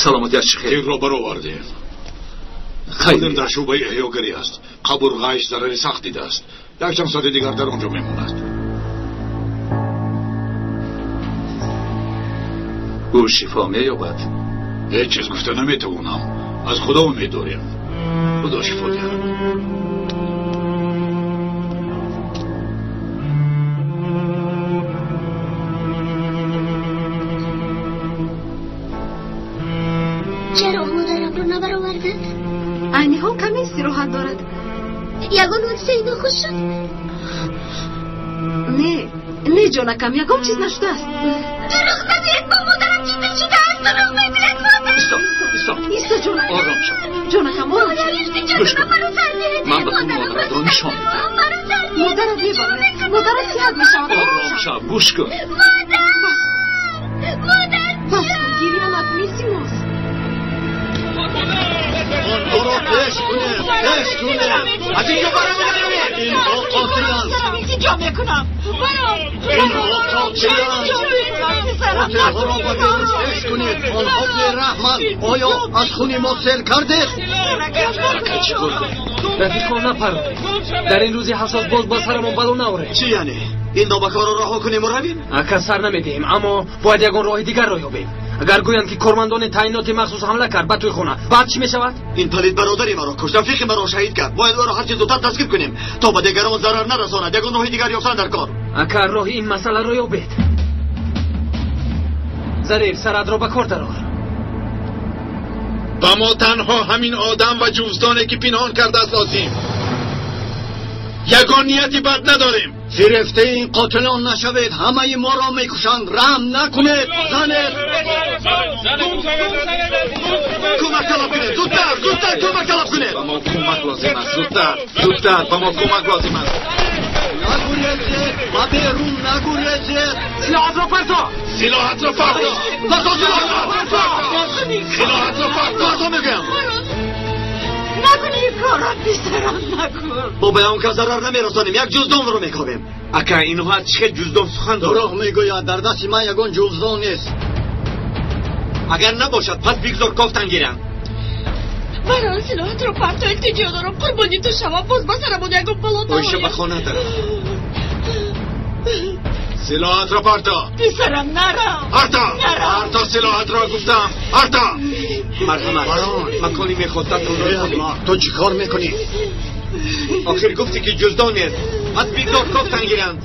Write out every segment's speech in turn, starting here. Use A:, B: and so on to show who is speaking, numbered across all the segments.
A: Саломатиаш чӣ хел?
B: Тирро баровардем. Хеле дар шӯъбаи эҳёгарӣ аст. Қабурғааш зарари сахт дидааст. Якчанд соати дигар дар он ҷо мемонад.
A: Ӯ шифо меёбад?
B: Ҳеҷ чиз гуфта наметавонам. Аз Худо умед дорем. Худо шифо диҳад.
C: Чаро модарамро набароварданд?
D: Айни ҳол каме истироҳат дорад.
C: Ягон ҳодисаи нохуш шуд?
D: Не, не, ҷонакам, ягон чиз нашудааст.
C: Дурӯғ нагӯед, бо модарам чизе шудааст. Дурӯғ мегӯяд модар.
A: Исто, исто.
D: Исто, ҷонакам.
A: Ором шав.
D: Ҷонакам, ором шав.
A: Гӯш кун. Ман ба ту модаратро нишон медиҳам.
D: Модарат мебарояд. Модарат сиҳат мешавад.
A: Ором шав, гӯш кун.
C: Модар! Модар!
D: Бас кун, гиря накун, илтимос.
E: Онҳоро пеш кунед, пеш кунед.
F: Аз инҷо баромадед.
E: Инҳо қотиланд.
G: Илтиҷо мекунам.
E: Инҳо қотиланд. Қотилҳоро ба берун пеш кунед. Онҳо бераҳманд. Оё аз хуни мо сел кардед?
A: Ака, чӣ кор кунем? Рафиқон, напаронед. Дар ин рӯзи ҳассос боз ба сарамон бало наоред.
E: Чӣ яъне? Ин нобакорро раҳо кунему равем?
H: Ака, сар намедиҳем, аммо бояд ягон роҳи дигарро ёбем. Агар гӯянд ки кормандони таъиноти махсус ҳамла кард ба тӯй хона, баъд чӣ мешавад?
E: Ин палид бародари маро кушт, рафиқи маро шаҳид кард. Бояд ӯро ҳарчи зудтар дастгир кунем, то ба дигарон зарар нарасонад. Ягон роҳи дигар ёфтан дар кор.
H: Ака, роҳи ин масъаларо ёбед. Зариф, сарадро ба кор дарор.
F: Ба мо танҳо ҳамин одам ва ҷуздоне ки пинҳон кардааст лозим. Ягон нияти бад надорем.
E: Фирефтаи ин қотилон нашавед. Ҳамаи моро мекушанд. Раҳм накунед. Занед. Кӯмак талаб кунед. Зудтар, зудтар кӯмак талаб кунед.
A: Ба мо кӯмак лозим аст. Зудтар, зудтар ба мо кӯмак лозим аст.
E: Нагурезед, ба берун нагурезед.
H: Силоҳатро парто.
F: Силоҳатро парто.
E: Парто силоҳатро.
F: Силоҳатро парто.
E: Парто мегӯям.
G: Накун ин корро, писарам, накун.
E: Мо ба он кас зарар намерасонем, як ҷуздонро мекобем.
F: Ака, инҳо аз чӣ хел ҷуздон сухан доранд?
E: Дурӯғ мегӯяд, дар дасти ман ягон ҷуздон нест.
F: Агар набошад, пас бигзор кофтан гиранд.
G: Барон, силоҳатро парто, илтиҷо дорам, қурбони ту шавам, боз ба сарамон ягон бало наояд.
F: Оиша ба хона дарав. Силоҳатро парто.
G: Писарам, нарав.
F: Парто.
G: Нарав.
F: Парто силоҳатро гуфтам. Парто.
E: Марҳамат.
F: Макони мехостатонро ёбед.
E: Ту чӣ кор мекунӣ?
F: Охир гуфтӣ ки ҷуздон нест. Пас бигзор кофтан гиранд.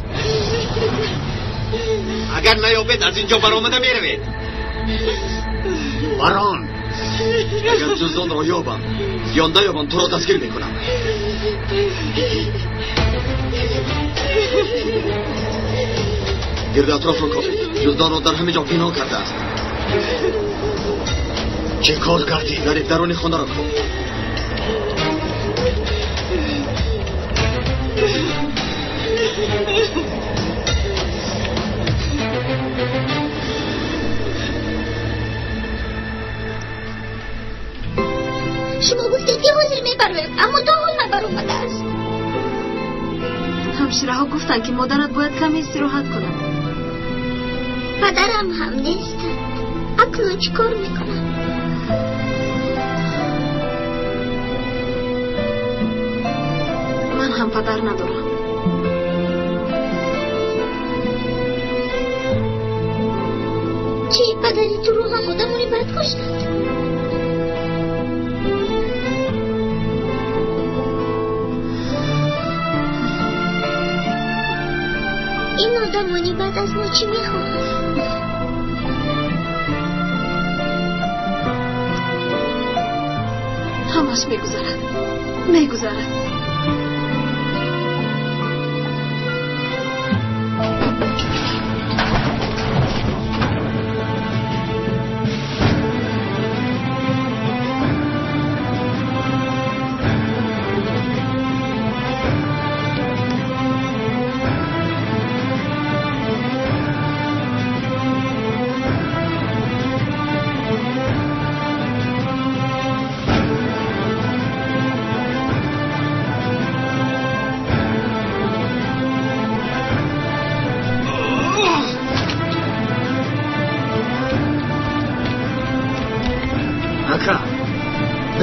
F: Агар наёбед, аз инҷо баромада меравед.
E: Барон, агар ҷуздонро ёбам ё наёбам, туро дастгир мекунам. Гирди атрофро кофед. Ҷуздонро дар ҳамин ҷо пинҳон кардааст. Чӣ кор кардӣ? Зариф, даруни хонаро ков.
C: Шумо гуфтед ки ҳозир мебароем, аммо то ҳол набаромадааст.
D: Ҳамшираҳо гуфтанд ки модарат бояд каме истироҳат кунад.
C: Падарам ҳам нестанд. Акнун чӣ кор мекунам?
D: Ман ҳам падар надорам.
C: Чӣ, падари туро ҳам одамони бад куштанд? Ин одамони бад аз мо чӣ мехоҳанд?
D: Ҳамаш мегузарад, мегузарад.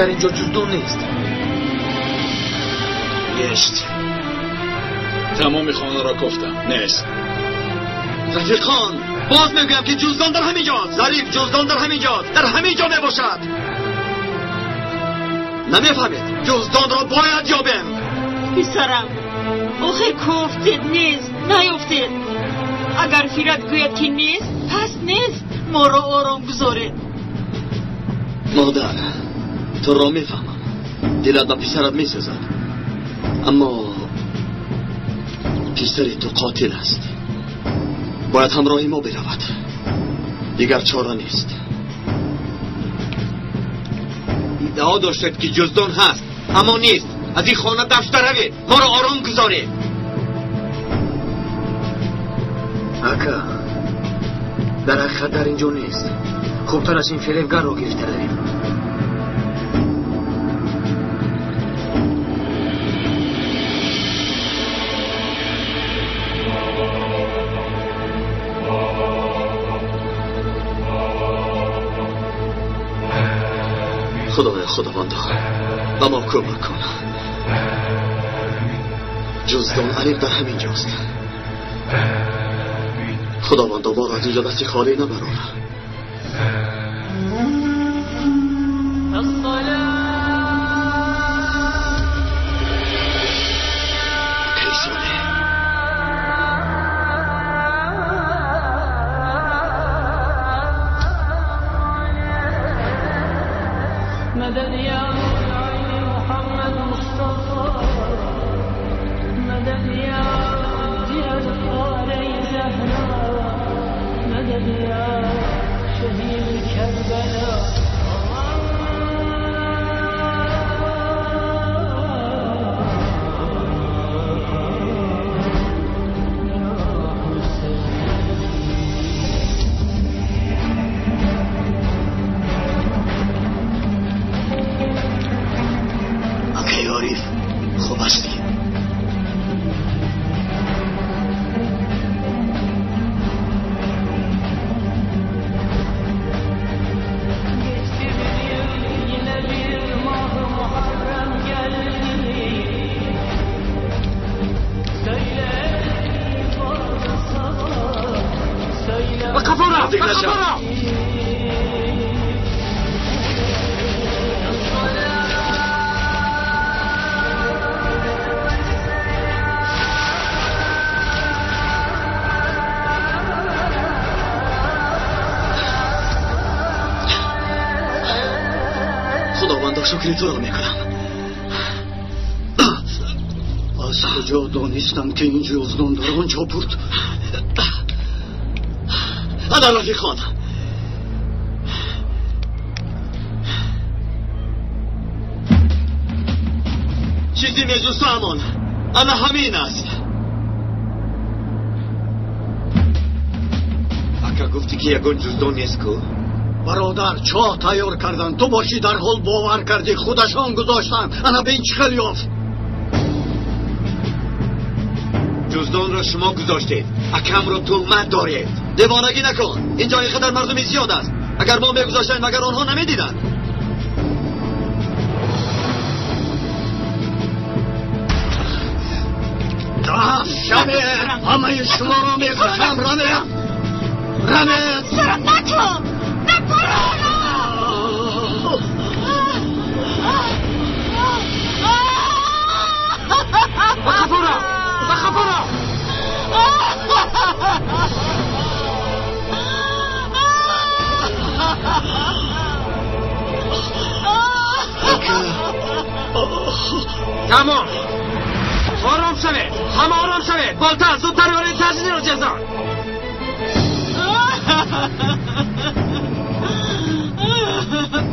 A: Дар инҷо ҷуздон нест.
B: Нест. Тамоми хонаро кофтам. Нест.
F: Рафиқон, боз мегӯям ки ҷуздон дар ҳамин ҷост. Зариф, ҷуздон дар ҳамин ҷост. Дар ҳамин ҷо мебошад. Намефаҳмед? Ҷуздонро бояд ёбем.
G: Писарам, охир кофтед нест, наёфтед. Агар Фират гӯяд ки нест, пас нест. Моро ором гузоред.
E: Модар, туро мефаҳмам. Дилат ба писарат месӯзад. Аммо писари ту қотил аст. Бояд ҳамроҳи мо биравад. Дигар чора нест.
F: Иддао доштед ки ҷуздон ҳаст, аммо нест. Аз ин хона дафта равед. Моро ором гузоред.
H: Ака, дар ҳақиқат дар инҷо нест. Хубтараш ин фиребгарро гирифта равем.
E: Худоё, Худовандо, ба мо кӯмак кун. Ҷуздон аниқ дар ҳамин ҷост. Худовандо, моро аз инҷо дасти холӣ набарор. Шукри туро мекунам.
I: Аз куҷо донистам ки ин ҷуздон дар он ҷо буд?
E: Ана рафиқон, чизи меҷустаамон ана ҳамин аст.
F: Ака, гуфтӣ ки ягон ҷуздон нест ку?
I: Бародар, чоҳ тайёр кардан, ту бошӣ дарҳол бовар кардӣ, худашон гузоштанд. Ана бин чӣ хел ёфт.
F: Ҷуздонро шумо гузоштед, акамро туҳмат доред.
E: Девонагӣ накун, инҷо ин қадар мардуми зиёд аст. Агар мо мегузоштем, магар онҳо намедиданд?
I: Шабе ҳамаи шуморо мекушам. Раме, раме,
G: Сарам накун!
H: Ба қафора! Ба қафора! Тамом! Ором шавед! Ҳама ором шавед! Болта, зудтар ёрии таҷдидро ҷазон!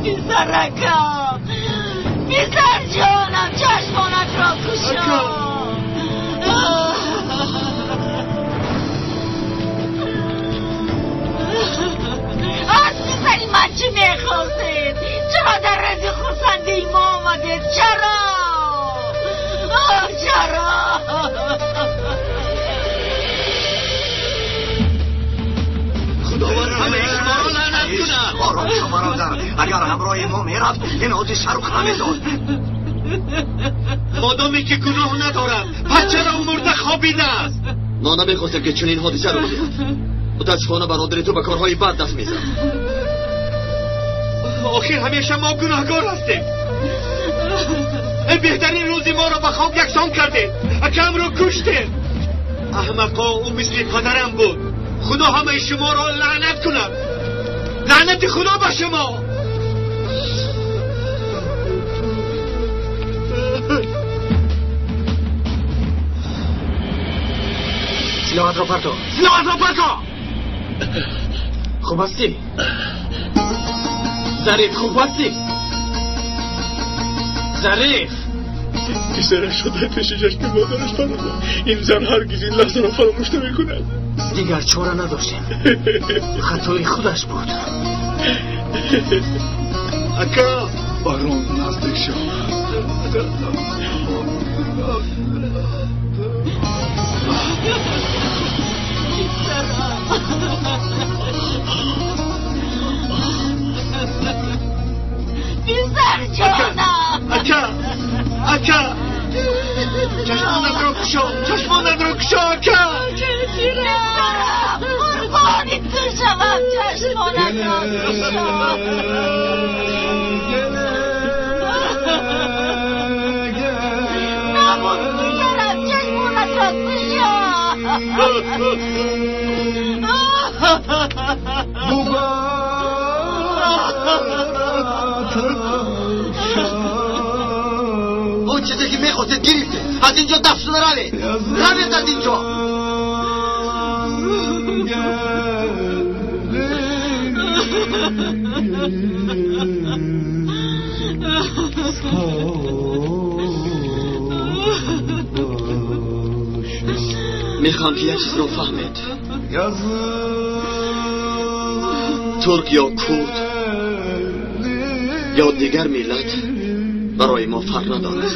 G: Писаракам! Писарҷонам, чашмонатро кушо! Аз писари ман чӣ мехостед? Чаро дар рӯзи хурсандии мо омадед? Чаро? Чаро?
F: Худованд ҳамаи шуморо лаънат кунад.
I: Ором шо, бародар.
F: Агар ҳамроҳи мо мерафт, ин ҳодиса рух намедод.
J: Модоме ки гуноҳ надорад, пас чаро мурда хобидааст?
F: Мо намехостем ки чунин ҳодиса рух диҳад. Мутаассифона бародари ту ба корҳои бад даст мезад.
J: Охир ҳамеша мо гуноҳгор ҳастем. Беҳтарин рӯзи моро ба хок яксон кардед, акамро куштед. Аҳмақо, ӯ мисли падарам буд. Худо ҳамаи шуморо лаънат кунад. Лаънати Худо ба шумо.
H: Силоҳатро парто.
J: Силоҳатро парто.
H: Хуб ҳастӣ? Зариф, хуб ҳастӣ? Зариф!
B: Писарашро дар пеши чашми модараш паронда. Ин зан ҳаргиз ин лаҳзаро фаромӯш намекунад.
H: Дигар чора надоштем. Хатои худаш буд.
J: Ака!
B: Барон, наздик шав.
G: Писар ҷонам!
J: Ака! Ака! Чашмонатро кушо! Чашмонатро кушо, ака!
G: Писарам! Қурбони ту шавам, чашмонатро кушо! Набуд, писарам, чашмонатро кушо!
F: Он чизе ки мехостед гирифтед. Аз инҷо дафт шуда равед. Равед аз инҷо. Мехоҳам ки як чизро фаҳмед. Турк ё курд ё дигар миллат барои мо фарқ надорад.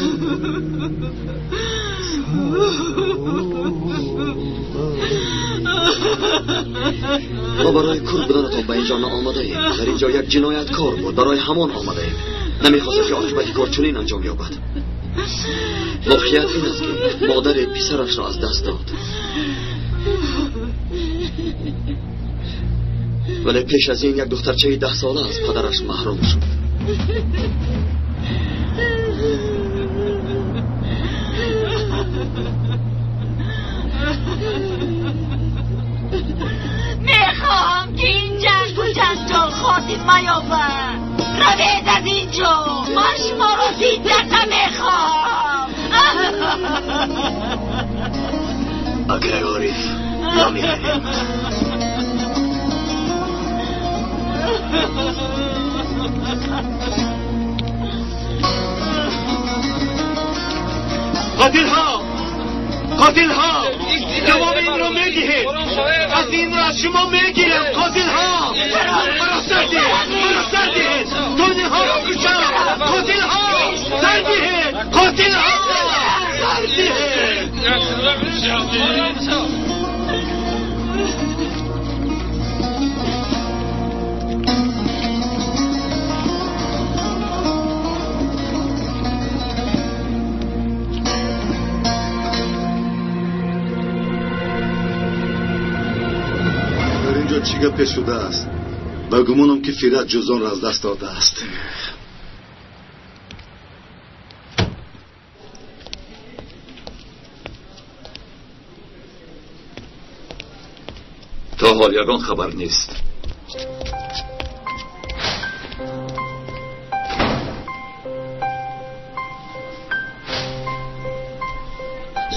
F: Мо барои курд буданатон ба инҷо наомадаем. Дар инҷо як ҷинояткор буд, барои ҳамон омадаем. Намехостем ки оқибати кор чунин анҷом ёбад. Воқеият ин аст ки модари писарашро аз даст дод. Вале пеш аз ин як духтарчаи 10 сола аз падараш маҳрум шуд.
G: Мехоҳам ки ин ҷангу ҷанҷол хотима ёбад. Равед аз инҷо, ман шуморо зинда намехоҳам.
F: Акай Ориф, мо меравем.
J: Қотилҳо! Қотилҳо! Ҷавоби инро медиҳед! Аз инро аз шумо мегирам, қотилҳо! Маро сар диҳед! Маро сар диҳед! То инҳоро кушам! Қотилҳо! Сар диҳед! Қотилҳо! Сар диҳед!
B: Дар инҷо чӣ гапе шудааст? Ба гумонам ки Фират ҷуздонро аз даст додааст.
K: То ҳол ягон хабар нест.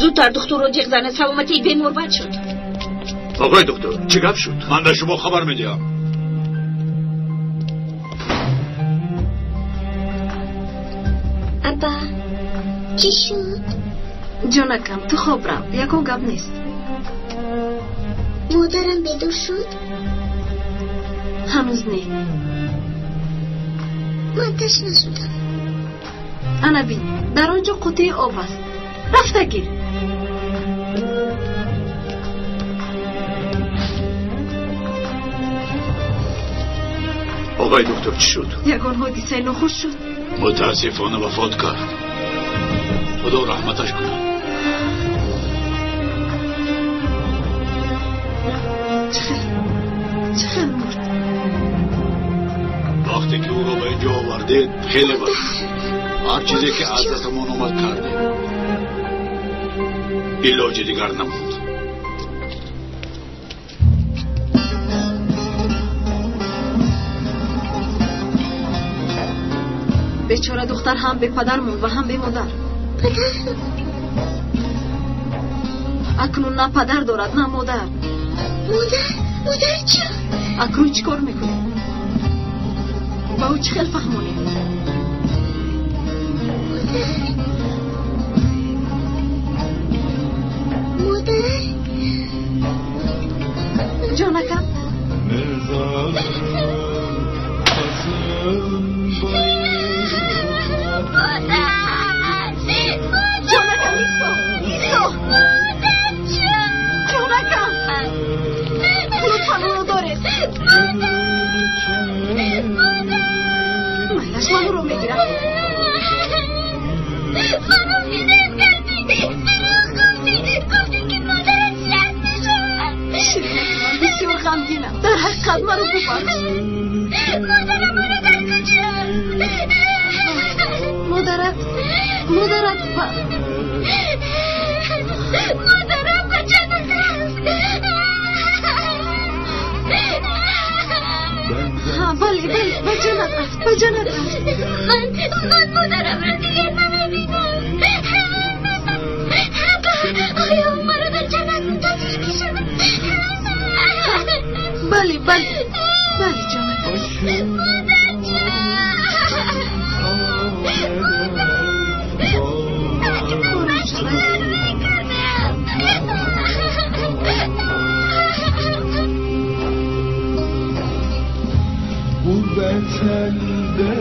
C: Зудтар духтурро ҷиғ занед, саломатии бемор бад шуд.
K: Оғои доктор, чӣ гап шуд?
B: Ман ба шумо хабар медиҳам.
C: Аба, чӣ шуд?
D: Ҷонакам, ту хоб рав, ягон гап нест.
C: Модарам бедор шуд?
D: Ҳанӯз не.
C: Ман ташна шудам.
D: Ана бин, дар он ҷо қутии об аст, рафта гир.
K: آقای دکتر چی شد؟
D: یگان حادثه ناخوش شد.
B: متاسفانه وفات کرد. خدا رحمتش کنه.
D: چه مرد؟
B: وقتی که او را به اینجا آوردید خیلی بد شد. هر چیزی که از دستمان آمد کردیم. علاج دیگر نموند.
D: بیچاره دختر هم به پدر موند و هم به مادر.
C: پدر؟
D: اکنون نه پدر دارد نه مادر.
C: مادر؟ مادر چه؟
D: اکنون چیکار میکنی؟ با او چه خیلی فهمونی؟
C: مادر؟ مادر؟
D: جانکم؟ جانکم ایستا ایستا جانکم لطفا اونو دارید. مایلش من رو میگیرم.
C: منو فیدیز کردی. دروغ گفتی. گفتی که مادرت شهید شد.
D: شیرینک من بسیار غمگینم. در حقیقت مرا ببخش.
C: مادرم منو در کجاست؟
D: مادرت مادرت
C: مادرم کجا است؟
D: بله بله به جنت رفت به جنت رفت.
C: من مادرم را دیگر نمیبینم. آیا مرا در جنت منتظر میشود؟
D: بله بله بله جانم.
C: مادر جان مادر من چیکار میکنم؟
L: Gurbet elde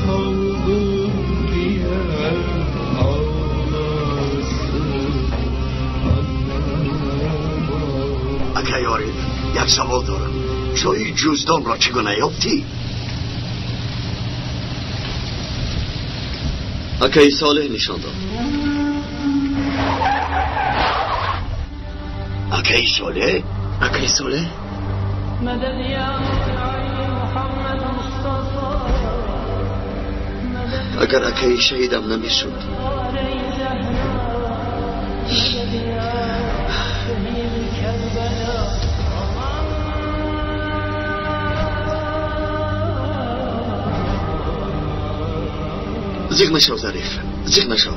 L: kaldım diye ağlasın annem.
E: اکای عارف یک سوال دارم. جای جزدان را چگونه یافتی؟
F: اکای صالح نشان داد.
E: اکای صالح؟
F: اکای صالح؟ اگر اکای شهیدم نمیشد زیغ نشو ظریف، زیغ نشو.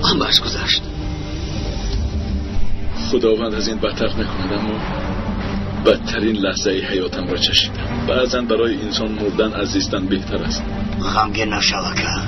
F: همه‌اش گذشت.
K: خداوند از این بدتر نکند، اما بدترین لحظه حیاتم را چشیدم. بعضا برای انسان مردن از زیستن بهتر است.
E: غمگین نشو اکا.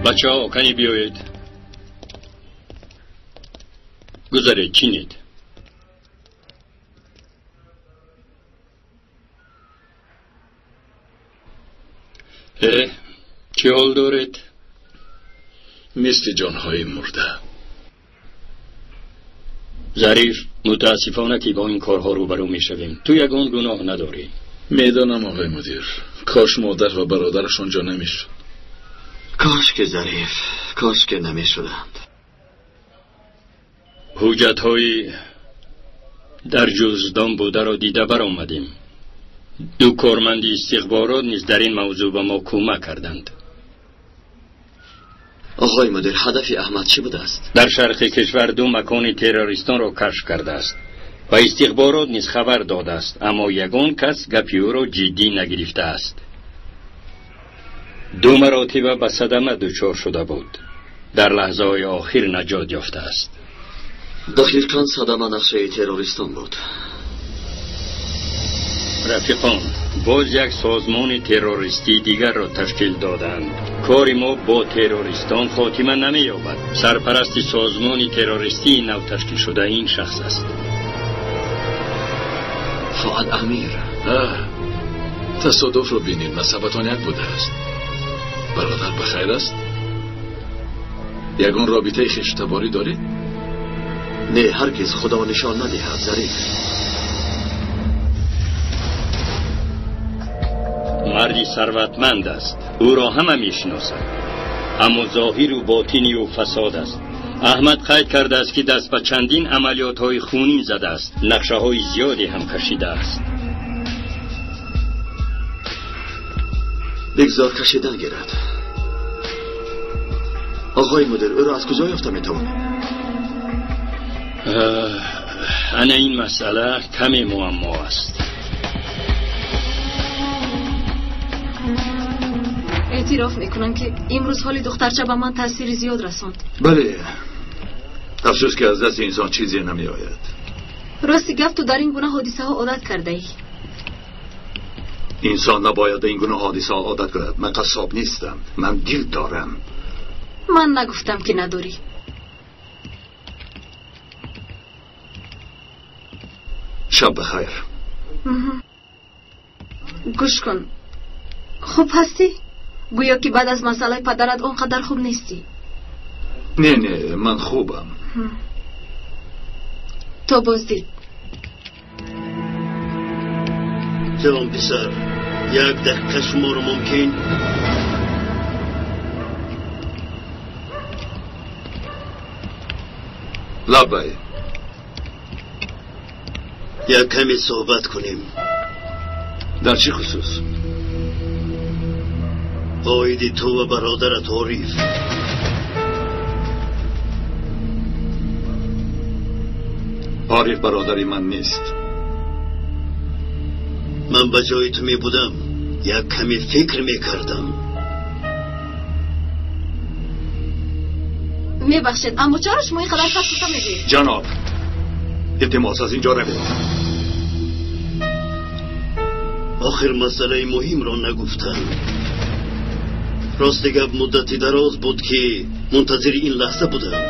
M: بچه ها کنی بیایید. گذارید چینید. چه حال دارید؟
K: مثل جانهای مرده.
M: ظریف متاسفانه که با این کارها روبرو میشویم. تو یگان گناه نداری.
K: میدانم آقای مدیر. کاش مادر و برادرش آنجا نمیشد.
F: کاش که ظریف، کاش که نمیشدند.
M: حجت های در جزدان بوده را دیده برآمدیم. دو کارمند استخبارات نیز در این موضوع به ما کمک کردند.
F: آقای مدیر هدف احمد چی بوده است؟
M: در شرق کشور دو مکان تروریستان را کشف کرده است و استخبارات نیز خبر داده است، اما یگان کس گپی او را جدی نگرفته است. دو مراتبه به صدمه دچار شده بود. در لحظه های آخر نجات یافته است.
F: دقیقاً صدمه نقشه تروریستان بود.
M: رفیقان، باز یک سازمان تروریستی دیگر را تشکیل دادند. کار ما با تروریستان خاتمه نمی‌یابد. سرپرست سازمان تروریستی نو تشکیل شده این شخص است.
F: Фуад Амир.
K: Тасодуфро бинед, насабатон як будааст. Бародар ба хайр аст? Ягон робитаи хештаборӣ доред?
F: Не, ҳаргиз, Худо нишон надиҳад, Зариф.
M: Марди сарватманд аст, ӯро ҳама мешиносанд, аммо зоҳиру ботини ӯ фасод аст. Аҳмад қайд кардааст, ки даст ба чандин амалиётҳои хунин задааст, нақшаҳои зиёде ҳам кашидааст.
F: Бигзор кашидан гирад. Оғои мудир, ӯро аз куҷо ёфта метавонем?
M: Ана ин масъала каме муаммо аст.
D: Эътироф мекунам, ки имрӯз ҳоли духтарча ба ман таъсири зиёд расонд.
B: Бале, афсӯс, ки аз дасти инсон чизе намеояд.
D: Рости гап, ту дар ин гуна ҳодисаҳо одат кардаӣ.
B: Инсон набояд ба ин гуна ҳодисаҳо одат кунад. Ман қассоб нестам, ман дил дорам.
D: Ман нагуфтам, ки надорӣ.
B: Шаб бахайр.
D: Гӯш кун, хуб ҳастӣ? Гӯё ки баъд аз масъалаи падарат он қадар хуб нестӣ.
B: Не, не, ман хубам.
D: То боздид.
E: Ҷон писар, як дақиқа шуморо мумкин?
B: Лаббай.
E: Як каме суҳбат кунем.
B: Дар чӣ хусус?
E: Оиди ту ва бародарат Ориф.
B: Ориф бародари ман нест.
E: Ман ба ҷои ту мебудам, як каме фикр мекардам.
D: Мебахшед, аммо чаро шумо ин қадар фасфаса мегӯед?
B: Ҷаноб, илтимос, аз инҷо равед.
E: Охир масъалаи муҳимро нагуфтам. Рости гап, муддати дароз буд, ки мунтазири ин лаҳза будам.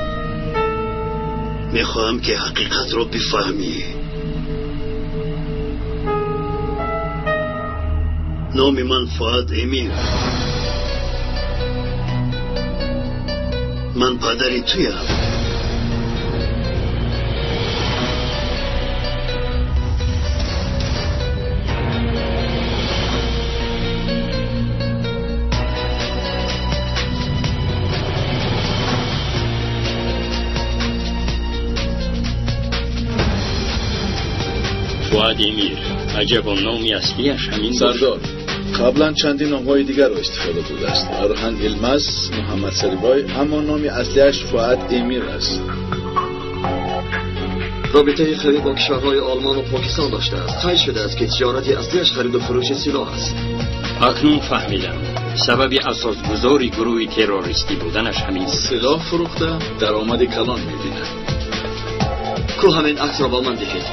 E: Мехоҳам, ки ҳақиқатро бифаҳмӣ. Номи ман Фуад Эмир. Ман падари туям.
M: Фуад Эмир, аҷабо номи аслиаш ҳамин.
K: Сардор, қаблан чандин номҳои дигарро истифода бурдааст: Архан Илмаз, Муҳаммад Сарибой, аммо номи аслиаш Фуад Эмир аст.
F: Робитаи қавӣ бо кишварҳои Олмону Покистон доштааст. Қайд шудааст, ки тиҷорати аслиаш хариду фурӯши силоҳ аст.
M: Акнун фаҳмидам, сабаби асосгузори гурӯҳи террористӣ буданаш ҳамин.
K: Силоҳ фурӯхта даромади калон мебинад.
F: Ку, ҳамин аксро ба ман диҳед.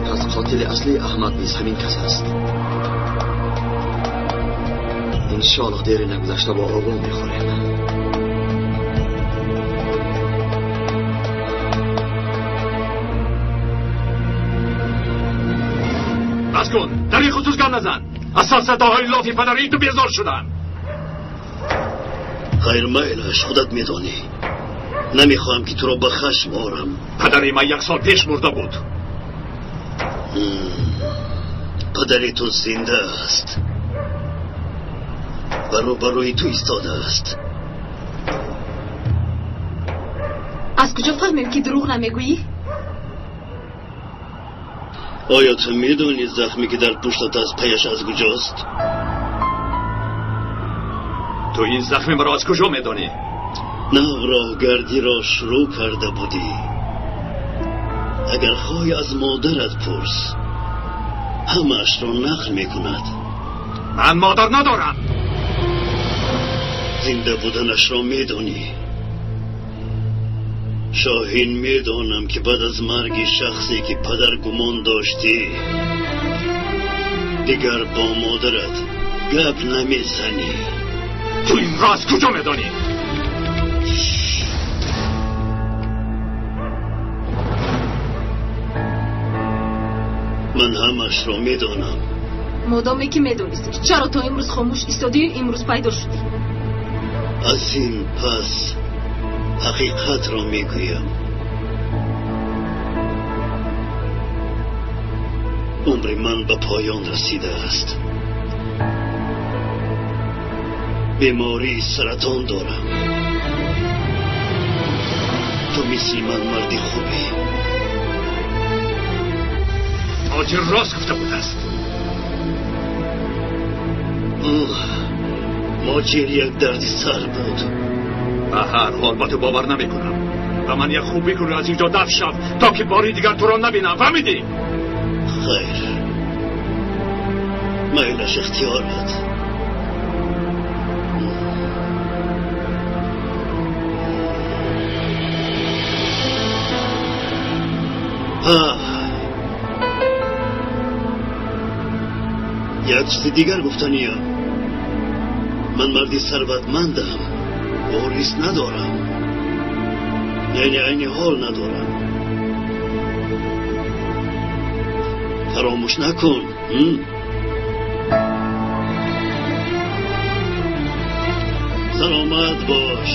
F: Пас қотили аслии Аҳмад низ ҳамин кас аст. Иншоаллоҳ, дери нагузашта бо ӯ мехӯрем.
B: Бас кун, дар ин хусус гап назан. Аз сафсатаҳои лофи падарии ту безор шудам.
E: Хайр, майлаш, худат медонӣ. Намехоҳам, ки туро ба хашм орам.
B: Падари ман як сол пеш мурда буд.
E: Падари ту зинда аст ва рӯбарӯи ту истодааст.
D: Аз куҷо фаҳмем, ки дурӯғ намегӯӣ?
E: Оё ту медонӣ, захме ки дар пуштат аст, паяш аз куҷост?
B: Ту ин захми маро аз куҷо медонӣ?
E: Нав роҳгардиро шурӯъ карда будӣ. Агар хоҳӣ, аз модарат пурс, ҳамаашро нақл мекунад.
B: Ман модар надорам.
E: Зинда буданашро медонӣ, Шоҳин. Медонам, ки баъд аз марги шахсе, ки падар гумон доштӣ,
I: Дигар бо модарат гап намезанӣ.
B: Ту инро аз куҷо медонӣ?
I: Ман ҳамашро медонам.
D: Модоме ки медонистӣ, чаро то имрӯз хомӯш истодию имрӯз пайдо шудӣ?
I: Аз ин пас ҳақиқатро мегӯям. Умри ман ба поён расидааст. Бемории саратон дорам. Ту мисли ман марди хубӣ.
B: Тоҷир рост гуфта будааст.
I: Моҷир як дарди сар буд.
B: Ба ҳар ҳол ба ту бовар намекунам. Ба ман як хуб бикун, аз инҷо дафт шав, то ки бори дигар туро набинам. Фаҳмидӣ?
I: Хайр, майлаш ихтиёрат. Як чизи дигар гуфтаниям. Ман марди сарватмандам, ворис надорам, яъне айни ҳол надорам. Фаромӯш накун. Саломат бош.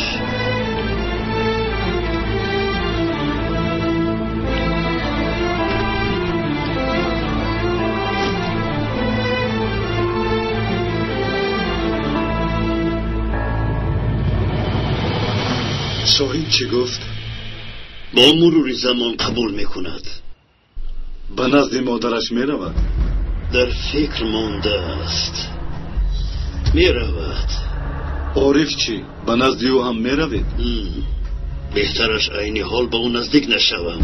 K: Соҳиб чӣ гуфт?
I: Бо мурури замон қабул мекунад.
K: Ба назди модараш меравад?
I: Дар фикр мондааст. Меравад.
K: Ориф чӣ? Ба назди ӯ ҳам меравед?
I: Беҳтараш айни ҳол ба ӯ наздик нашавам.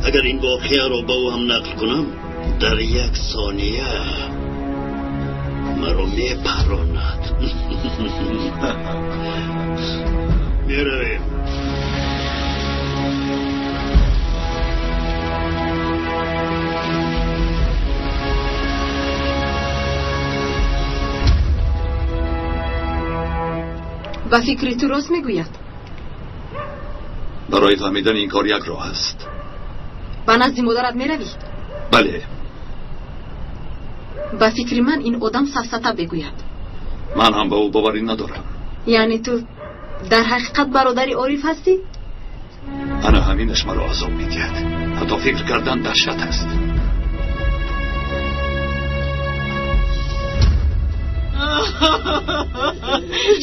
I: Агар ин воқеаро ба ӯ ҳам нақл кунам, дар як сония маро мепаронад. Меравем.
D: Ба фикри ту рост мегӯяд?
B: Барои фаҳмидани ин кор як роҳ аст.
D: Ба назди модарат меравӣ?
B: Бале.
D: Ба фикри ман ин одам сафсата бегӯяд.
B: Ман ҳам ба ӯ боварӣ надорам.
D: Яъне ту дар ҳақиқат бародари Ориф ҳастӣ?
B: Ана ҳаминаш маро азоб медиҳад. Ҳатто фикр кардан даҳшат аст.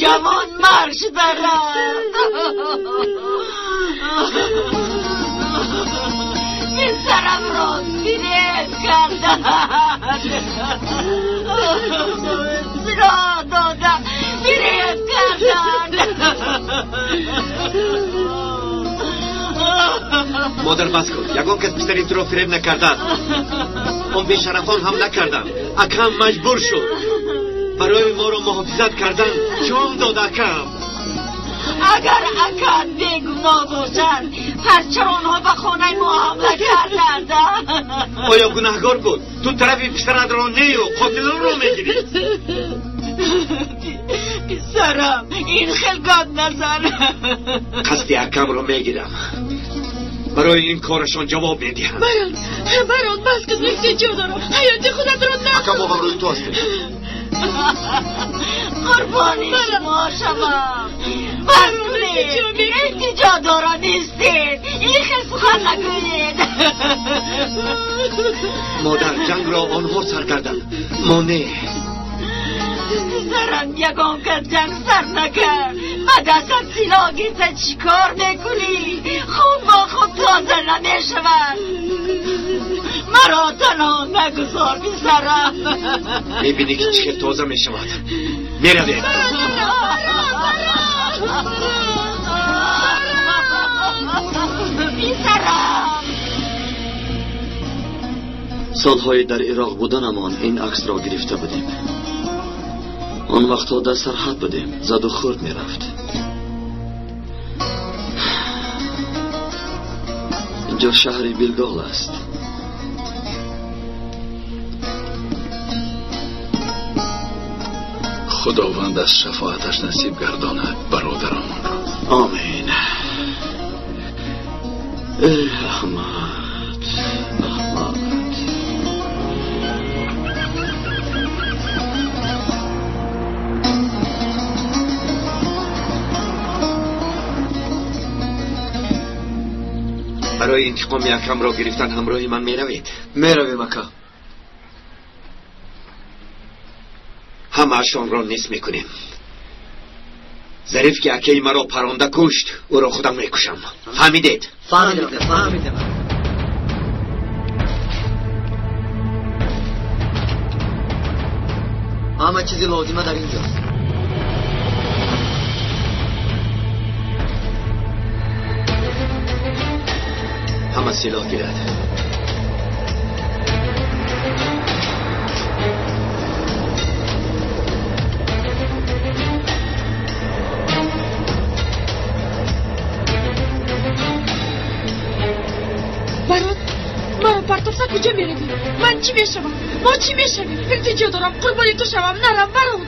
G: Ҷавон марг шуда рафт. Писарамро фиреб карданд. Силоҳ дода фиреб карданд.
J: Модар, бас кун. Ягон кас писари туро фиреб накардааст. Он бешарафон ҳам накарданд. Акам маҷбур шуд. Барои моро муҳофизат кардан ҷон дод акам.
G: Агар акам бегуноҳ бошад, пас чаро онҳо ба хонаи мо ҳамла карданд?
J: Оё гунаҳгор буд? Ту тарафи писаратро нею қотилонро мегирӣ.
G: Писарам, ин хел гап назан.
J: Қасди акамро мегирам. Барои ин корашон ҷавоб медиҳам.
C: Барон, барон, бас кун, эҳтиҷо дорам. Ҳаёти худатро накун.
B: Акам, мо ҳамроҳи ту ҳастем.
G: Қурбони шумо шавам. Бас кунед, эҳтиҷо дора нестед. Ин хел сухан нагӯед.
J: Модар, ҷангро онҳо сар карданд, мо не.
G: Писарам, ягон кас ҷанг сар накард. Ба дастат силоҳ гирифта чӣ кор мекунӣ? Хун бо хун тоза намешавад. Маро танҳо нагузор, писарам.
J: Мебинӣ ки чӣ хел тоза мешавад. Меравем.
G: Писарам.
F: Солҳои дар Ироқ буданамон ин аксро гирифта будем. Он вақтҳо дар сарҳад будем, заду хӯрд мерафт. Инҷо шаҳри Билгол аст.
K: Худованд аз шафоаташ насиб гардонад бародарамонро.
F: Омин. Эй Аҳмад, Аҳмад.
J: Барои интиқоми акамро гирифтан ҳамроҳи ман меравед?
F: Меравем, ака.
J: Ҳамаашонро низ мекунем. Зариф ки акаи маро паронда кушт, ӯро худам мекушам. Фаҳмидед?
E: Фаҳмидем, фаҳмидем. Ҳама чизи лозима дар инҷост.
J: Ҳама силоҳ гирад.
D: Барот, маро партофта куҷо меравӣ? Ман чӣ мешавам? Мо чӣ мешавем? Илтиҷо дорам, қурбони ту шавам, нарав, барот.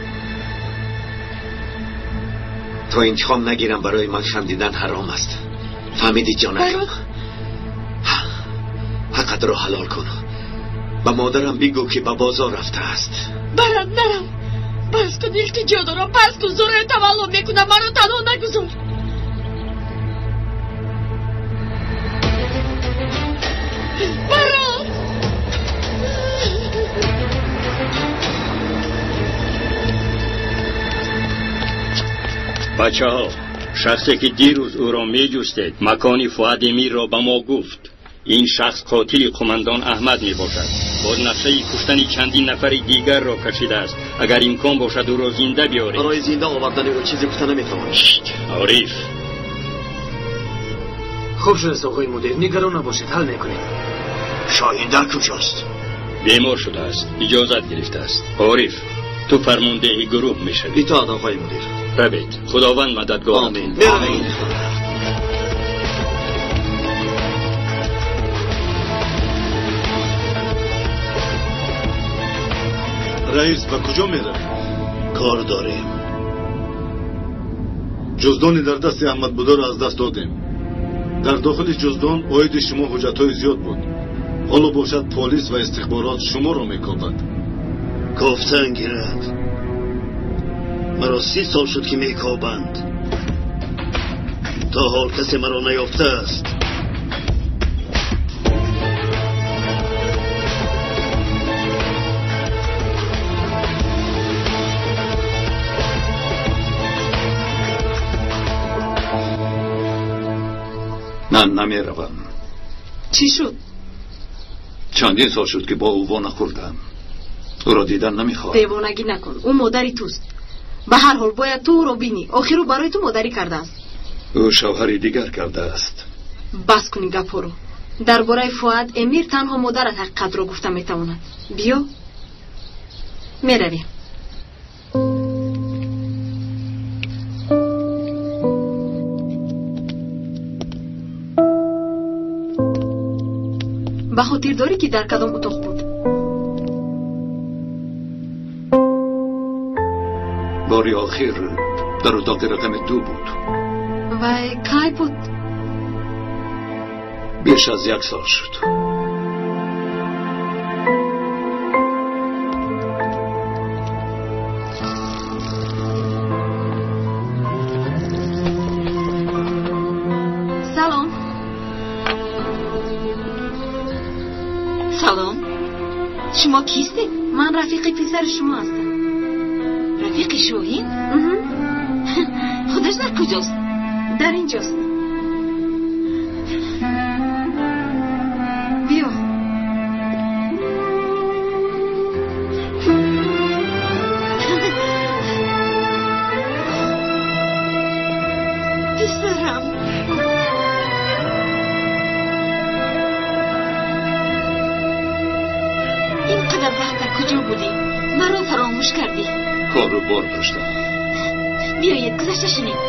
J: То интиқом нагирам, барои ман хандидан ҳаром аст. Фаҳмидӣ, ҷонакам? Ҳаққатро ҳалол кун. Ба модарам бигӯ ки ба бозор рафтааст.
D: Барат, нарав. Бас кун, илтиҷо дорам, бас кун, зораи тавалло мекунам, маро танҳо нагузор. Барот!
M: Бачаҳо, шахсе ки дирӯз ӯро меҷустед, макони Фуад Эмирро ба мо гуфт. Ин шахс қотили қумандон Аҳмад мебошад. Боз нақшаи куштани чандин нафари дигарро кашидааст. Агар имкон бошад, ӯро зинда биёред.
F: Барои зинда овардани ӯ чизе гуфта наметавонем.
M: Ориф.
H: Хуб шудааст, оқои мудир, нигарон набошед, ҳал мекунем.
I: Шоҳин дар куҷост?
M: Бемор шудааст, иҷозат гирифтааст. Ориф, ту фармондеҳи гурӯҳ мешавӣ.
F: Итоат, оқои мудир.
M: Равед, Худованд мададгор.
F: Омин. Меравем.
B: Раис, ба куҷо меравем?
I: Кор дорем.
B: Ҷуздони дар дасти Аҳмад бударо аз даст додем. Дар дохили ҷуздон оиди шумо ҳуҷҷатҳои зиёд буд. Ҳоло бошад полис ва истихборот шуморо мекобад.
I: Кофтан гирад. Маро 30 сол шуд ки мекобанд. То ҳол касе маро наёфтааст.
K: Ман намеравам.
D: Чӣ шуд?
K: Чандин сол шуд ки бо ӯ во нахӯрдам. Ӯро дидан намехоҳам.
D: Девонагӣ накун, ӯ модари туст. Ба ҳар ҳол бояд ту ӯро бинӣ. Охир ӯ барои ту модарӣ кардааст.
K: Ӯ шавҳари дигар кардааст.
D: Бас кун ин гапҳоро. Дар бораи Фуад Эмир танҳо модарат ҳақиқатро гуфта метавонад. Биё, меравем. Ба хотир дорӣ ки дар кадом утоқ буд?
K: Бори охир дар утоқи рақами 2 буд.
D: Вай кай буд?
K: Беш аз 1 сол шуд.
D: Салом.
G: Салом. Шумо кистед?
D: Ман рафиқи писари шумо ҳастам.
G: Рафиқи Шоҳин? Худаш дар куҷост?
D: Дар инҷост. Биё.
G: Писарам. Ин қадар вақт дар куҷо будӣ? Маро фаромӯш кардӣ.
K: Кору бор доштам.
G: Биёед, гузашта шинед.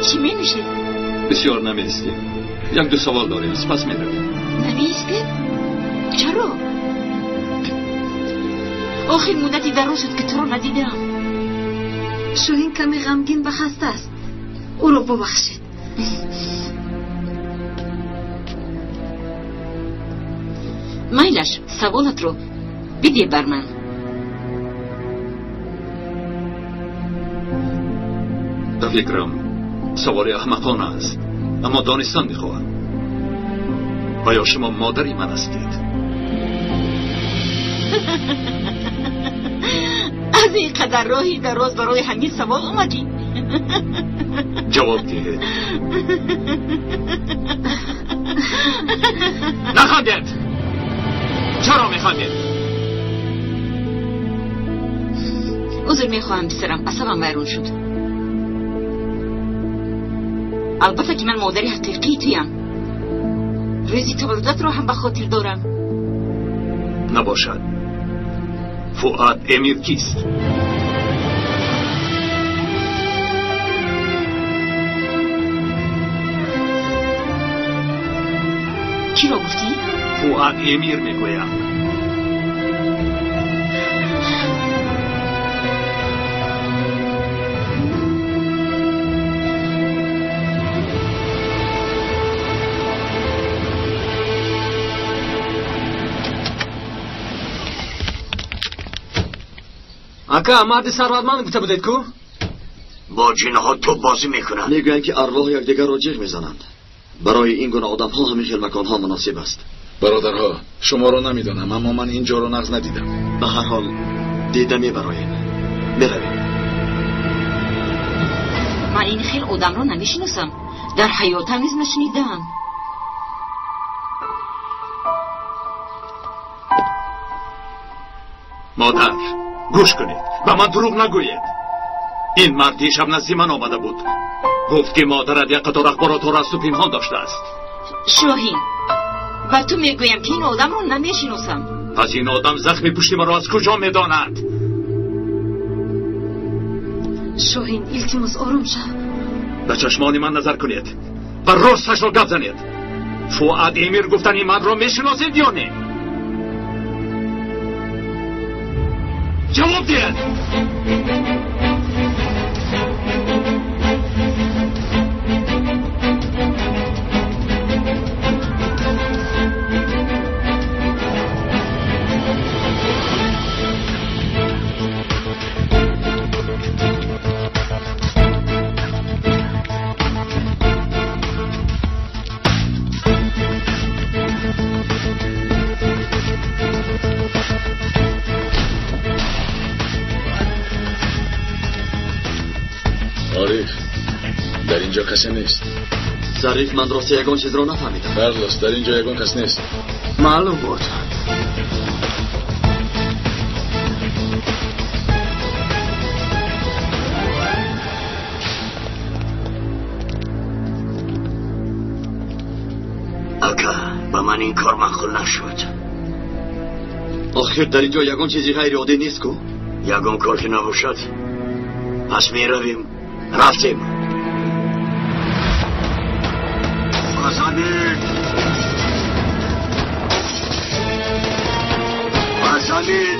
G: Чӣ менӯшед?
K: Бисёр намеистем. Як-ду савол дорем, сипас меравем.
G: Намеистед? Чаро? Охир муддати дароз шуд, ки туро надидам.
D: Шоҳин каме ғамгин ва хаста аст. Ӯро бубахшед.
G: Майлаш, саволатро бидеҳ бар ман.
K: Ба фикрам, саволи аҳмақона аст, аммо донистан мехоҳам. Оё шумо модари ман ҳастед?
G: Аз ин қадар роҳи дароз барои ҳамин савол омадӣ?
K: Ҷавоб диҳед. Нахандед! Чаро механдед?
G: Узр мехоҳам, писарам, асабам вайрон шуд. Албатта ки ман модари ҳақиқии туям. Рӯзи таваллудатро ҳам ба хотир дорам.
K: Набошад. Фуад Эмир кист?
G: Киро гуфтӣ?
K: Фуад Эмир мегӯям.
H: Ака, марди сарватманд гуфта будед ку?
I: Бо ҷинҳо тӯб бозӣ мекунанд.
F: Мегӯянд, ки арвоҳ якдигарро ҷиғ мезананд. Барои ин гуна одамҳо ҳамин хел маконҳо муносиб аст.
K: Бародарҳо, шуморо намедонам, аммо ман ин ҷоро нағз надидам.
F: Ба ҳар ҳол дида мебароем. Меравем.
G: Ман ин хел одамро намешиносам. Дар ҳаётам низ нашунидам.
K: Модар, гӯш кунед, ба ман дурӯғ нагӯед. Ин мард дишаб назди ман омада буд. Гуфт, ки модарат як қатор ахборотро аз ту пинҳон доштааст.
G: Шоҳин, ба ту мегӯям, ки ин одамро намешиносам.
K: Пас ин одам захми пушти маро аз куҷо медонад?
D: Шоҳин, илтимос, ором шав.
K: Ба чашмони ман назар кунед ва росташро гап занед. Фуад Эмир гуфтани мардро мешиносед ё не? Ҷавоб диҳед! Ариф, дар инҷо касе нест.
F: Зариф, ман рости ягон чизро нафаҳмидам.
K: Карлос, дар инҷо ягон кас нест.
H: Маълум буд.
I: Ака, ба ман ин кор маъқул нашуд.
F: Охир дар инҷо ягон чизи ғайриоддӣ нест ку?
I: Ягон кор ки набошад, пас меравем. Рафтем. Ба замин! Ба замин!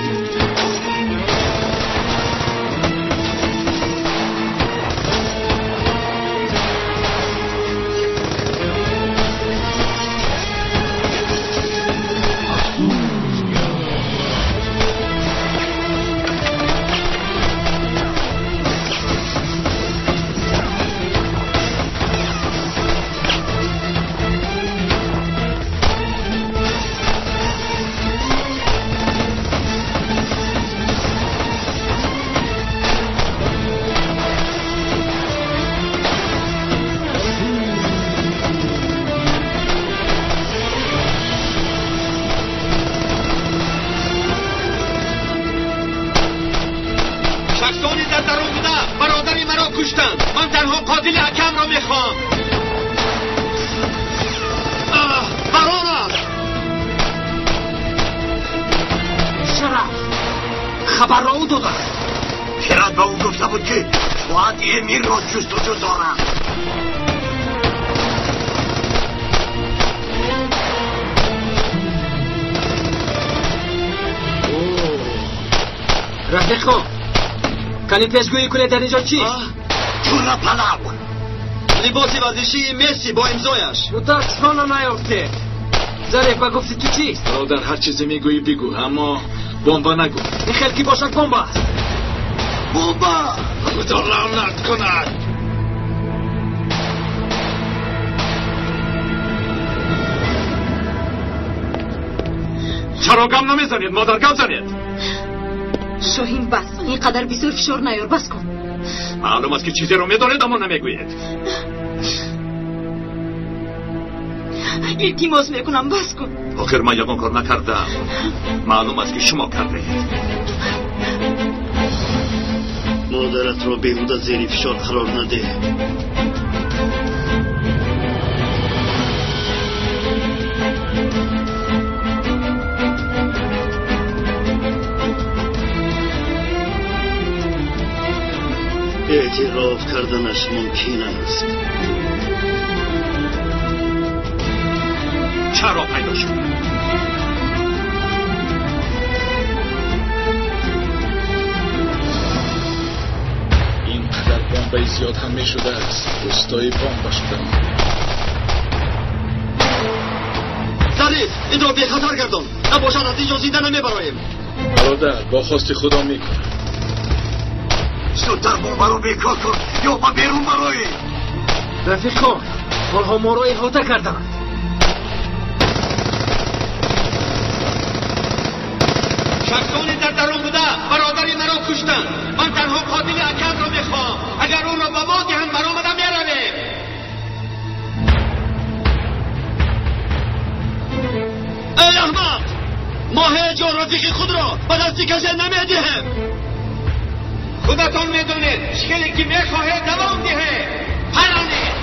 H: Хабарро ӯ додааст.
I: Фират ба ӯ гуфта буд, ки Фуад Эмирро ҷустуҷӯ дорам.
H: Рафиқо, кани пешгӯӣ кунед дар инҷо чист?
F: Чура палав! Либоси варзишии Месси бо имзояш.
H: Мутаассифона наёфтед. Зариф, ба гуфти ту чист?
K: Бародар, ҳар чизе мегӯӣ бигӯ, аммо бомба нагӯ.
H: Ин хел ки бошад бомба аст.
F: Бомба!
K: Худо лаънат кунад! Чаро гам намезанед, модар, гап занед?
D: Шоҳин, бас, ин қадар бисёр фишор наёр, бас кун.
K: Маълум аст ки чизеро медонед, аммо намегӯед.
D: Илтимос мекунам, бас кун.
K: Охир ман ягон кор накардам. Маълум аст ки шумо кардаед.
I: Модаратро беҳуда зери фишор қарор надеҳ. Эътироф карданаш мумкин аст.
K: Чаро пайдо шуд?
N: Ин қадар бомбаи зиёд ҳам мешудааст. Устои бомба шудам.
F: Зариф, инро бехатар гардон. Набошад аз инҷо зинда намебароем.
N: Бародар, бо хости Худо мекунам.
J: Зудтар бомбаро бекор кун ё ба берун бароӣ.
H: Рафиқо, онҳо моро иҳота карданд.
J: Шахсоне дар дарун буда бародари маро куштанд. Ман танҳо қотили акамро мехоҳам. Агар ӯро ба мо диҳанд, баромада меравем.
F: Эй аҳмақ! Мо ҳеҷ гоҳ рафиқи худро ба дасти касе намедиҳем.
J: Худатон медонед, хеле ки мехоҳед давом диҳед. Паронед.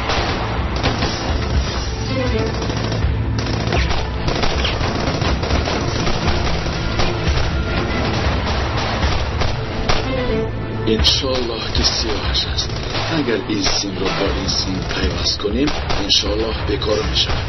N: Иншоаллоҳ ки сиёҳаш аст. Агар ин симро бо ин сим пайваст кунем, иншоаллоҳ бекор мешавад.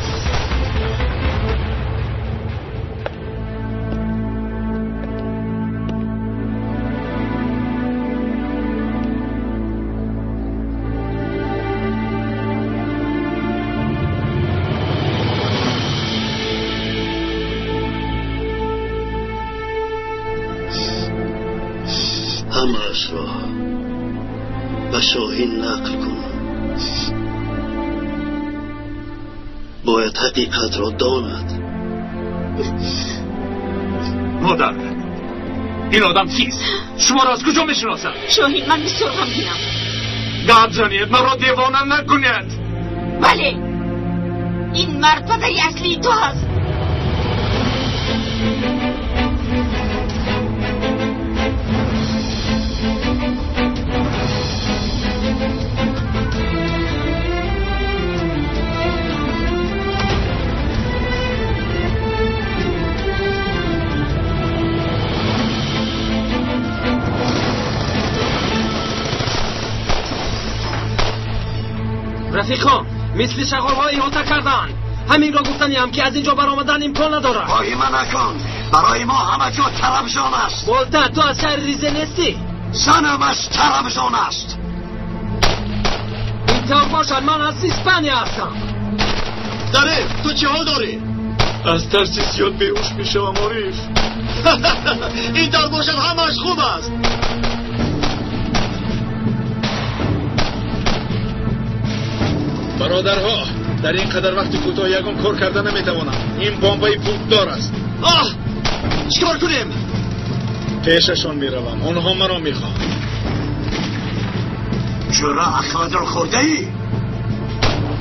I: Ҳамаашро ба Шоҳин нақл кун. Бояд ҳақиқатро донад.
K: Модар, ин одам кист? Шуморо аз куҷо мешиносад?
D: Шоҳин, ман бисёр ғамгинам.
K: Гап занед, маро девона накунед.
D: Бале, ин мард падари аслии ту ҳаст.
H: Рафиқо, мисли шағолҳо иҳота карданд. Ҳаминро гуфтаниам ки аз инҷо баромадан имкон надорад.
J: Воҳима накун, барои мо ҳама ҷо Тарабзон аст.
H: Болта, ту аз шаҳри Ризе нестӣ?
J: Занам аз Тарабзон аст.
H: Ин тавр бошад, ман аз Испания ҳастам.
F: Зариф, ту чӣ ҳол дорӣ?
N: Аз тарси зиёд беҳуш мешавам, Ориф.
F: Ин тавр бошад, ҳамааш хуб аст.
N: Бародарҳо, дар ин қадар вақти кӯтоҳ ягон кор карда наметавонам. Ин бомбаи пулдор аст.
F: Оҳ, чӣ кор кунем?
N: Пешашон меравам, онҳо маро мехоҳанд.
J: Чаро ақлатро хӯрдаӣ?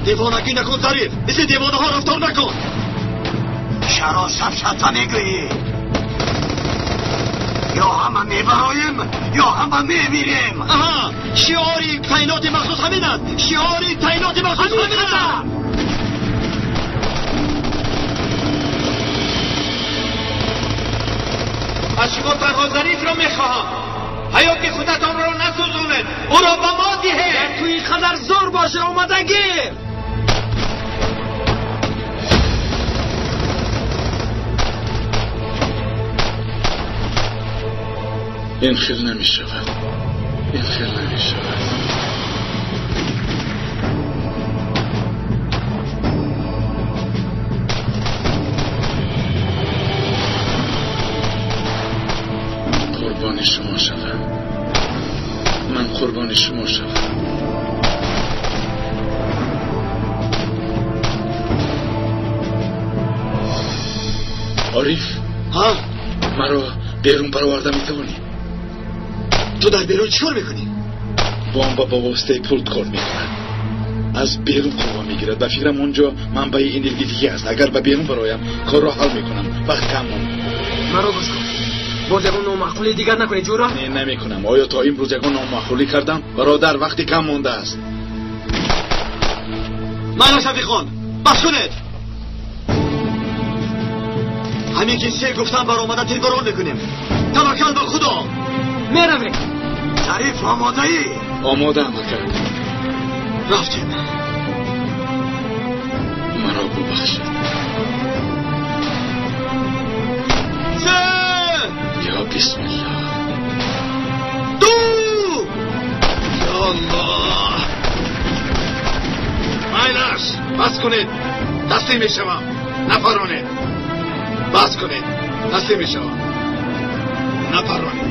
F: Девонагӣ накун, Зариф, мисли девонаҳо рафтор накун.
J: Чаро сафсата мегӯӣ? Ё ҳама мебароем, ё ҳама мемирем.
F: Аҳа, шиори таъиноти махсус ҳамин аст. Шиори таъиноти махсус ҳамин аст.
J: Аз шумо танҳо Зарифро мехоҳам. Ҳаёти худатонро насӯзонед, ӯро ба мо диҳед.
H: Ту ин қадар зӯр боша, омада гир.
N: Ин хел намешавад. Ин хел намешавад. Қурбони шумо шавам. Ман қурбони шумо шавам. Ориф,
J: ҳа,
N: маро берун бароварда метавонӣ?
J: Ту дар берун чӣ кор мекунӣ?
N: Бомба ба воситаи пулт кор мекунад. Аз берун қувва мегирад. Ба фикрам он ҷо манбаи энергетикӣ аст. Агар ба берун бароям, корро ҳал мекунам. Вақт кам монд.
H: Маро гӯш кун. Боз ягон номаъқулии дигар накунӣ, ҷура?
N: Не, намекунам. Оё то имрӯз ягон номаъқулӣ кардам? Бародар, вақти кам мондааст.
J: Мана Шафиқхон, бас кунед. Ҳамин ки се гуфтам баромада тирборон мекунем. Таваккал ба Худо.
H: Меравем.
J: Зариф, омодаӣ?
N: Омодаам, ака.
J: Рафтем.
N: Маро бубахшед.
J: Се!
N: Ё бисмиллоҳ.
J: Ду! Ё Аллоҳ!
N: Майлаш, бас кунед. Таслим мешавам. Нафаронед. Бас кунед. Таслим мешавам. Нафаронед.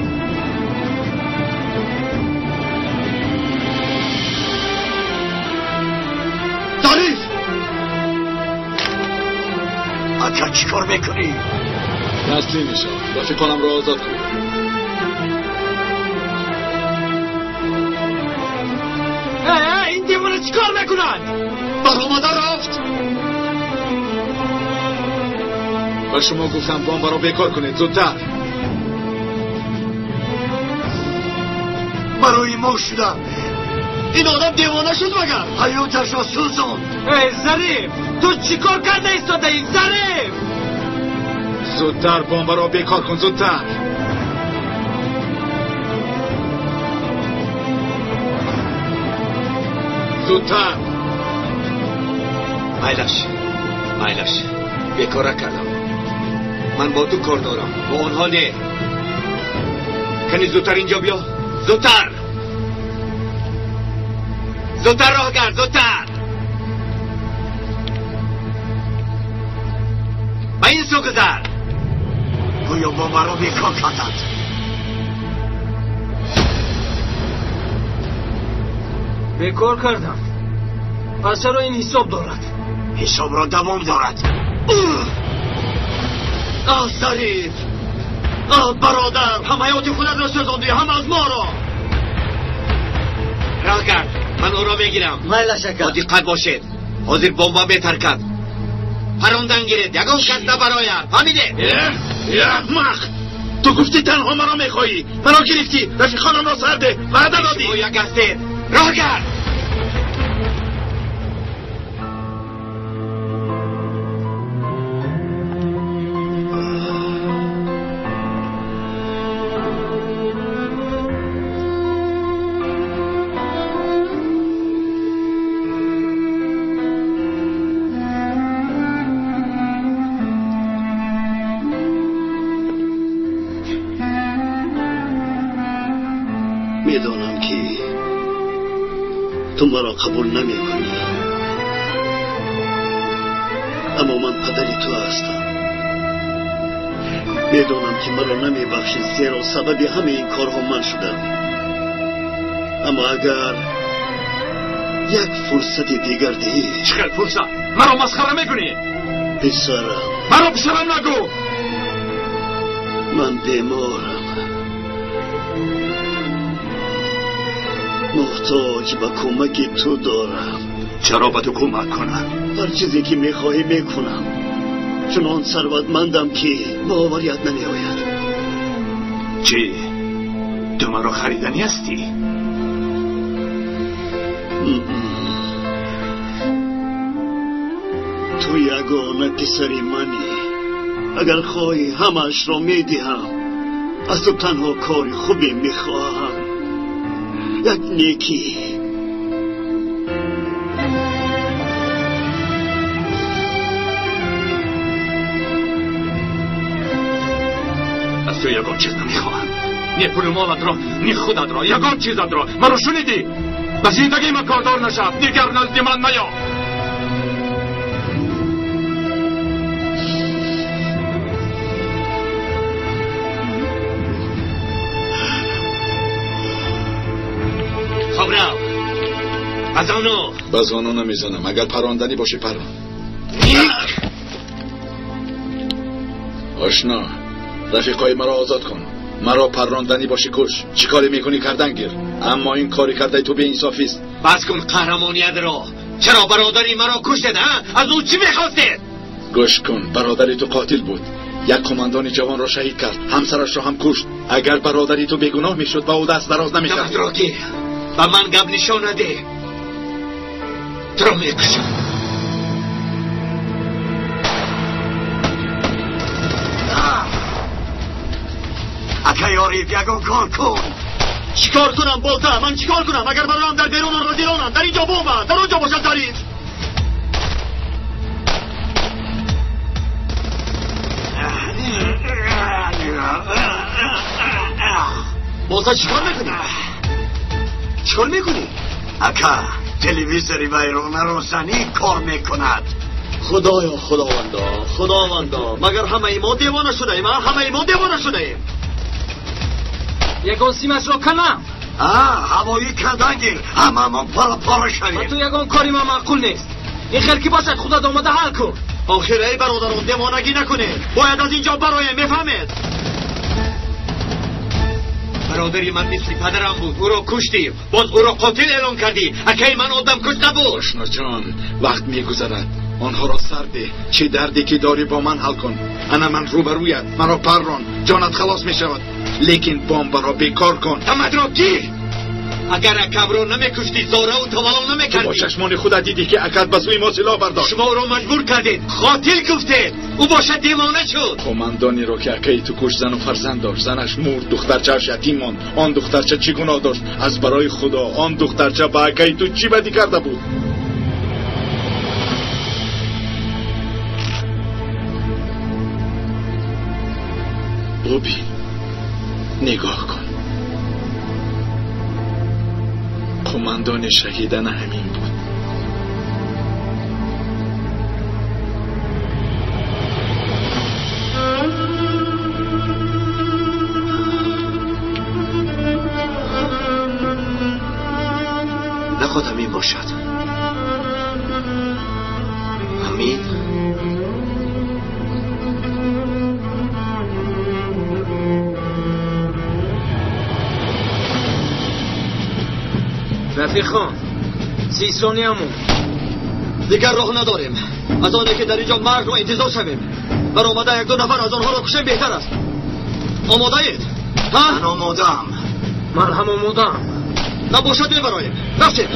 J: Зариф! Ака, чӣ кор мекунӣ?
N: Таслим мешавам. Рафиқонамро озод кунед.
H: Ин девона чӣ кор мекунад?
J: Баромада рафт.
N: Ба шумо гуфтам бомбаро бекор кунед, зудтар.
J: Барои мо шуда. Ин одам девона шуд магар? Ҳаёташро сӯзонд.
H: Эй Зариф, ту чӣ кор карда истодаӣ, Зариф?
N: Зудтар бомбаро бекор кун, зудтар. Зудтар.
J: Майлаш, майлаш, бекора кардам. Ман бо ту кор дорам, бо онҳо не. Кани зудтар инҷо биё, зудтар. Зудтар роҳ кард, зудтар. Ба ин сӯ гузар. Гӯё бомбаро бекор карданд.
H: Бекор кардам. Пас чаро ин ҳисоб дорад?
J: Ҳисобро давом дорад. Аҳ, Зариф! Аҳ, бародар! Ҳам ҳаёти худатро сӯзондӣ, ҳам аз моро. Роҳ кард. Ман ӯро мегирам.
E: Майлаш, ака.
J: Бо диққат бошед. Ҳозир бомба метаркад. Парондан гиред, ягон кас набарояд. Фаҳмидед?
N: Аҳмақ! Ту гуфтӣ танҳо маро мехоҳӣ. Маро гирифтӣ, рафиқонамро сар деҳ, ваъда додӣ.
J: Шумо як ҳастед. Роҳ кард. Медонам ки ту маро қабул намекунӣ, аммо ман падари ту ҳастам. Медонам ки маро намебахшӣ, зеро сабаби ҳамаи ин корҳо ман шудам. Аммо агар як фурсати дигар диҳӣ.
K: Чӣ хел фурсат? Маро масхара мекунӣ?
I: Писарам.
K: Маро писарам нагӯ.
I: Ман беморам. Муҳтоҷ ба кӯмаки ту дорам.
K: Чаро ба ту кӯмак кунам?
I: Ҳар чизе ки мехоҳӣ мекунам. Чунон сарватмандам ки боварият намеояд.
K: Чӣ? Ту маро хариданӣ ҳастӣ?
I: Ту ягона писари манӣ. Агар хоҳӣ ҳамаашро медиҳам. Аз ту танҳо кори хубе мехоҳам. Як некӣ.
K: Аз ту ягон чиз намехоҳам. Не пулу молатро, не худатро, ягон чизатро. Маро шунидӣ? Ба зиндагии ман кордор нашав, дигар назди ман наё.
J: Хоб рав. Ба зону.
N: Ба зону намезанам. Агар паронданӣ бошӣ парон. Ошно, рафиқои маро озод кун. Маро парронданӣ бошӣ куш. Чӣ коре мекунӣ кардан гир. Аммо ин кори кардаи ту беинсофист.
J: Бас кун қаҳрамониятро. Чаро бародари маро куштед, а? Аз ӯ чӣ мехостед?
N: Гӯш кун, бародари ту қотил буд. Як қумандони ҷавонро шаҳид кард, ҳамсарашро ҳам кушт. Агар бародари ту бегуноҳ мешуд, ба ӯ даст дароз намекардӣ.
J: Гапатро гир. Ба ман гап нишон надеҳ. Туро мекушам.
I: Акай Ориф, ягон кор кун. Чикор кунам, Болта? Ман чикор кунам? Агар бароям дар берун онро диронам, дар инҷо бомба, дар он ҷо бошад Зариф.
F: Болта, чикор мекунӣ? Чикор мекунӣ?
I: Ака, телевизори вайронаро занӣ кор мекунад.
F: Худоё, худовандо, худовандо, магар ҳамаи мо девона шудаем, а? Ҳамаи мо девона шудаем.
H: Ягон симашро канам.
I: Ҳавоӣ кандан гир, ҳамамон пора-пора шавем.
H: Ба ту ягон кори ман маъқул нест. Ин хел ки бошад, худат омада ҳал кун.
F: Охир, эй бародарон, девонагӣ накунед. Бояд аз инҷо бароем, мефаҳмед?
J: Бародари ман мисли падарам буд. Ӯро куштӣ, боз ӯро қотил эълон кардӣ. Акаи ман одамкуш набуд.
N: Ошно ҷон, вақт мегузарад. Онҳоро сар деҳ. Чӣ дарде ки дорӣ бо ман ҳал кун. Ана ман рӯбарӯят, маро паррон, ҷонат халос мешавад. Лекин бомбаро бекор кун.
J: Ҳамадро гир. Агар акамро намекуштӣ, зораву тавалло намекардӣ.
N: Ту бо чашмони худат дидӣ ки акат ба сӯи мо силоҳ бардошт.
J: Шумо ӯро маҷбур кардед, қотил гуфтед. Ӯ бошад девона шуд.
N: Қумандонеро ки акаи ту кушт, зану фарзанд дошт. Занаш мурд, духтарчааш ятим монд. Он духтарча чӣ гуноҳ дошт? Аз барои худо, он духтарча ба акаи ту чӣ бадӣ карда буд? Бубин, нигоҳ кун. Қумандони шаҳидана ҳамин буд.
F: Наход ҳамин бошад. Ҳамин?
H: Рафиқон, 30 сониямон.
F: Дигар роҳ надорем. Аз оне ки дар инҷо маргро интизор шавем. Баромада як-ду нафар аз онҳоро кушем беҳтар аст. Омодаед? Ҳа?
I: Ман омодаам.
H: Ман ҳам омодаам.
F: Набошад мебароем. Рафтем.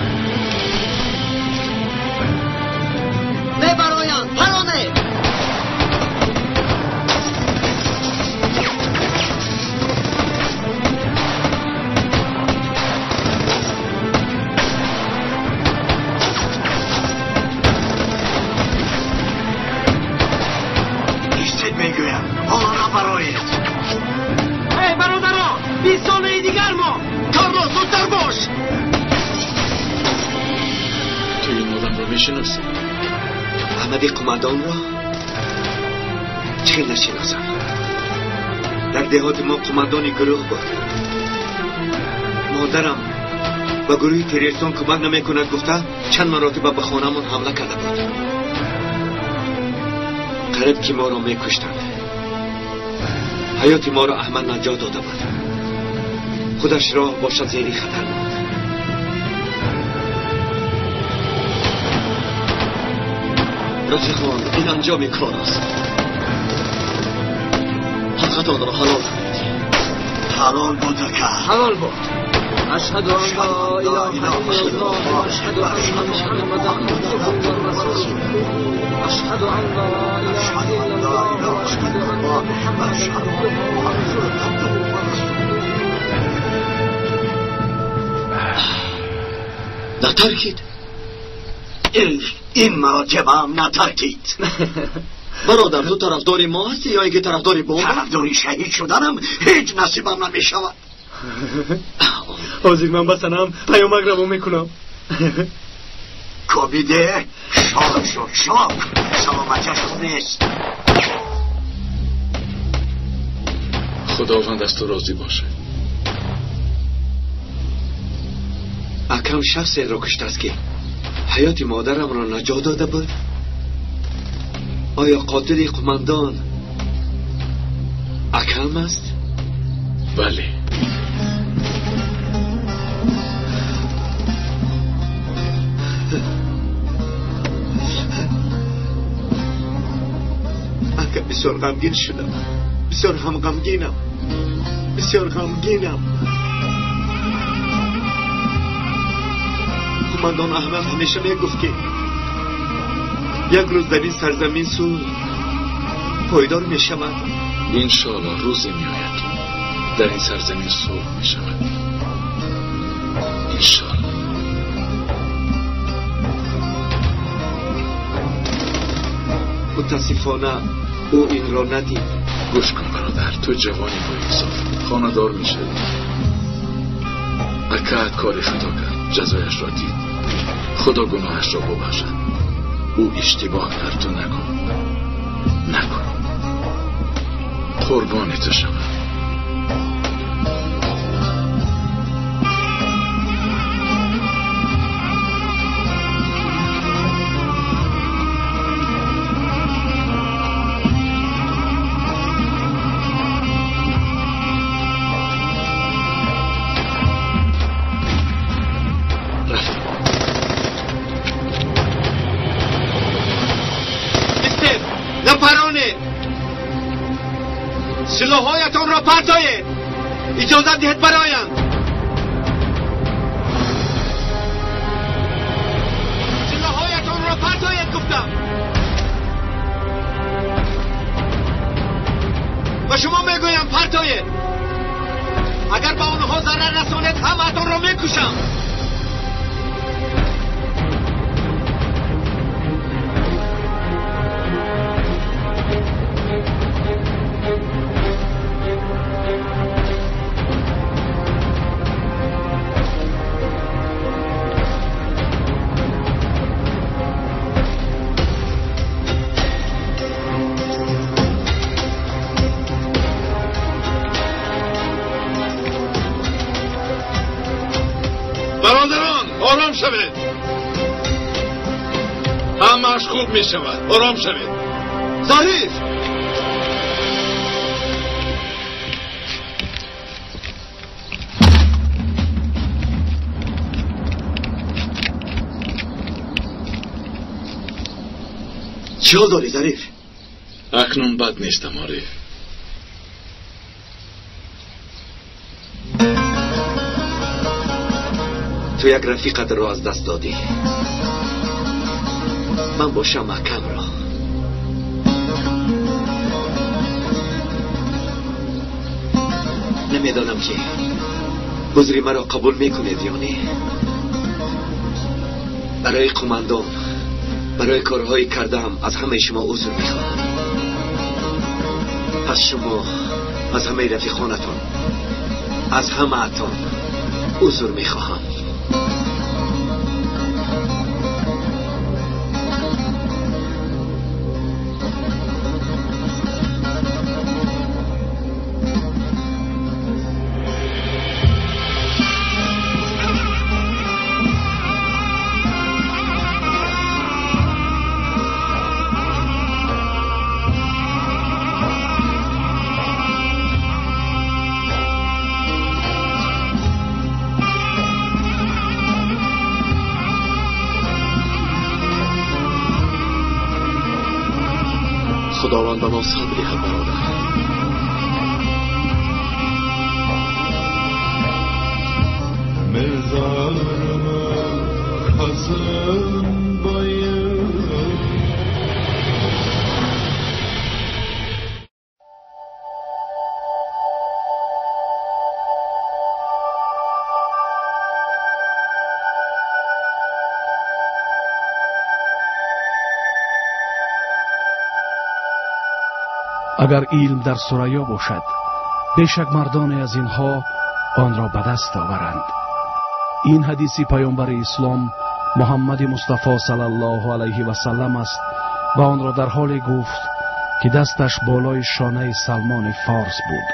F: Мебароянд, пароне!
I: Мегӯям, ҳоло набароед.
H: Эй бародарон, 20 сонияи дигар мо.
F: Карлос, зудтар бош.
N: Ту ин одамро мешиносӣ?
F: Аҳмади қумандонро чӣ нашиносам. Дар деҳоти мо қумандони гурӯҳ буд. Модарам ба гурӯҳи террористон кӯмак намекунад гуфта чанд маротиба ба хонамон ҳамла карда буд. Қариб ки моро мекуштанд. Ҳаёти моро Аҳмад наҷот дода буд. Худашро бошад зери хатар монд. Рафиқон, ин анҷоми кор аст. Ҳаққатонро ҳалол кунед.
I: Ҳалол буд, ака.
H: Ҳалол буд. Ашҳаду ан ла илаҳа иллаллоҳ ва ашҳаду анна Муҳаммадан абдуҳу ва расулуҳ. Ашҳаду ан ла илаҳа иллаллоҳ ва ашҳаду анна Муҳаммадан абдуҳу ва расулуҳ.
F: Натаркид?
I: Ин маротибаам натаркид.
F: Бародар, ту тарафдори мо ҳастӣ ё ин ки тарафдори бомба?
I: Тарафдори шаҳид шуданам ҳеҷ насибам намешавад.
J: Ҳозир ман ба санам паёмак равон мекунам.
E: Кобиде шок шуд, шок. Саломатиаш хуб нест.
N: Худованд аз ту розӣ бошад.
F: Акам шахсеро куштааст, ки ҳаёти модарамро наҷот дода буд. Оё қотили қумандон акам аст?
N: Бале.
J: Ака, бисёр ғамгин шудам. Бисёр ҳам ғамгинам. Бисёр ғамгинам. Қумандон Аҳмад ҳамеша мегуфт, ки як рӯз дар ин сарзамин сулҳ пойдор мешавад.
N: Иншоаллоҳ рӯзе меояд, ки дар ин сарзамин сулҳ мешавад. Иншоаллоҳ.
J: Мутаассифона ӯ инро надид.
N: Гӯш кун, бародар, ту ҷавони боинсоф, хонадор мешавӣ. Акаат кори хато кард, ҷазояшро дид. Худо гуноҳашро бубахшад. Ӯ иштибоҳ кард, ту накун. Накун. Қурбони ту шавам.
J: سلاحهایتان را پرتایید. اجازه دهید برایم. سلاحهایتان را پرتایید گفتم. و شما میگویم پرتایید. اگر به آنها ضرر رسانید همه‌تان را میکشم.
N: آرام شوید. همه‌اش خوب می شود. آرام شوید.
J: ظریف،
F: چی حال داری ظریف؟
N: اکنون بد نیستم عارف.
F: تو یک رفیقت را از دست دادی. من باشم اکم را. نمیدانم که عذر مرا قبول میکنید یا نه. برای قماندان، برای کارهایی کردم از همه شما عذر میخواهم. از شما، از همه رفیقانتان، از همه اتان عذر میخواهم. خداوند به ما صبر دهد برادر.
L: Mezarıma kazın bayır.
K: Агар илм дар Сурайё бошад, бешак мардоне аз инҳо
O: онро ба даст оваранд. Ин ҳадиси паёмбари ислом Муҳаммади Мустафо саллаллоҳу алайҳи васаллам аст ва онро дар ҳоле гуфт, ки дасташ болои шонаи Салмони Форс буд.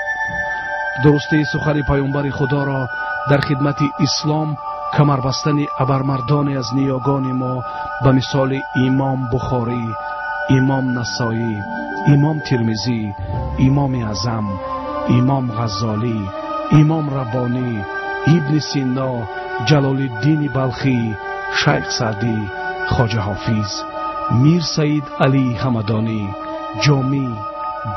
O: Дурустии сухани паёмбари Худоро дар хидмати ислом камарбастани абармардоне аз ниёгони мо ба мисоли Имом Бухорӣ, Имом Насоӣ, Имом Термизӣ, Имоми Аъзам, Имом Ғаззолӣ, Имом Раббонӣ, Ибни Сино, Ҷалолиддини Балхӣ, Шайх Саъдӣ, Хоҷа Ҳофиз, Мир Саид Алӣ Ҳамадонӣ, Ҷомӣ,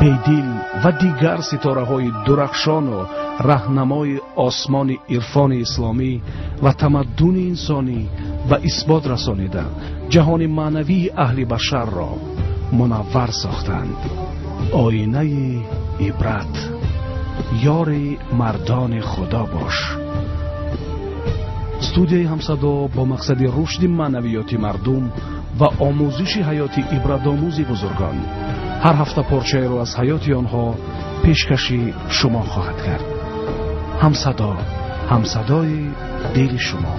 O: Бедил ва дигар ситораҳои дурахшону раҳнамои осмони ирфони исломӣ ва тамаддуни инсонӣ ба исбот расонида, ҷаҳони маънавии аҳли башарро мунаввар сохтанд. Оинаи ибрат, ёри мардони Худо бош. Студияи Ҳамсадо бо мақсади рушди маънавиёти мардум ва омӯзиши ҳаёти ибратомӯзи бузургон ҳар ҳафта порчаеро аз ҳаёти онҳо пешкаши шумо хоҳад кард. Ҳамсадо, ҳамсадои дили шумо.